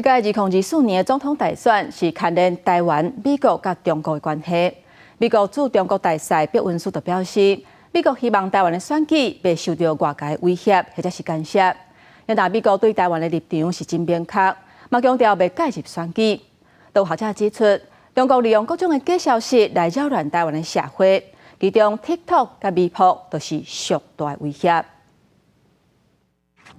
這屆2024年的總統大選是牽連台灣、美國佮中國的關係。美國駐中國大使伯恩斯就表示，美國希望台灣的選舉袂受著外界威脅或者是干涉。但美國對台灣的立場是真明確，嘛強調袂介入選舉。有學者指出，中國利用各種的假消息來擾亂台灣的社會，其中 TikTok 佮微博都是上大的威脅。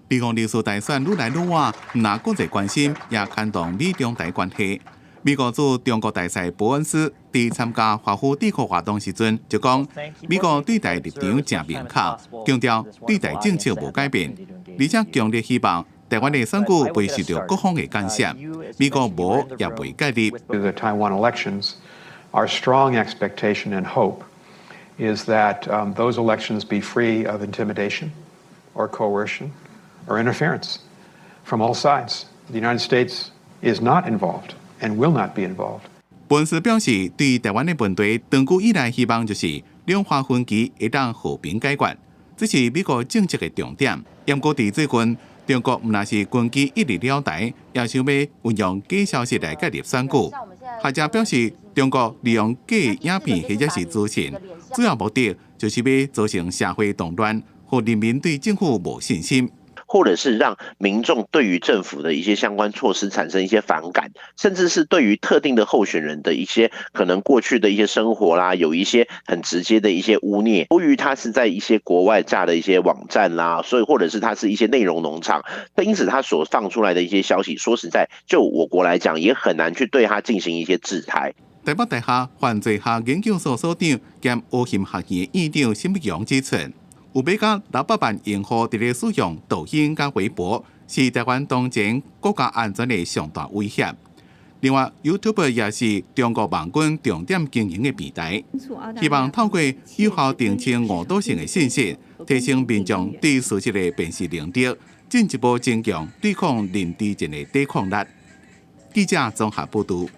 2024大選愈來愈晚，毋但國際關心，也牽動美中台關係。美國駐中國大使伯恩斯佇參加華府智庫活動時陣就講，美國對台立場誠明確，強調對台政策無改變，而且強烈希望台灣的選舉袂受著各方的干涉。美國無也袂介入。 The Taiwan elections, our strong expectation and hope is that those elections be free of intimidation or coercion or interference from all sides. The United States is not involved and will not be involved. 伯恩斯表示，對台灣的問題，長久以來希望就是兩岸分歧會當和平解決，這是美國政策的重點。毋過佇最近，中國毋但是軍機一直繞台，也想欲運用假消息來介入選舉。學者表示，中國利用假影片或者是資訊，主要目的就是欲造成社會動亂，予人民對政府無信心。或者是讓民眾對於政府的一些相關措施產生一些反感，甚至是對於特定的候選人的一些可能過去的一些生活啦，有一些很直接的一些污衊。由於他是在一些國外架的一些網站啦，所以或者是他是一些內容農場，那因此他所放出來的一些消息，說實在，就我國來講，也很難去對他進行一些制裁。台北大學犯罪學研究所所長兼烏瀚學院院長沈伯洋指出，有欲到600萬用戶佇咧使用抖音佮微博，是台灣當前國家安全的上大威脅。另外，YouTube 也是中國網軍重點經營的平台，希望透過有效澄清誤導性的信息，提升民眾對事實的辨識能力，進一步增強對抗認知戰的抵抗力。記者綜合報導。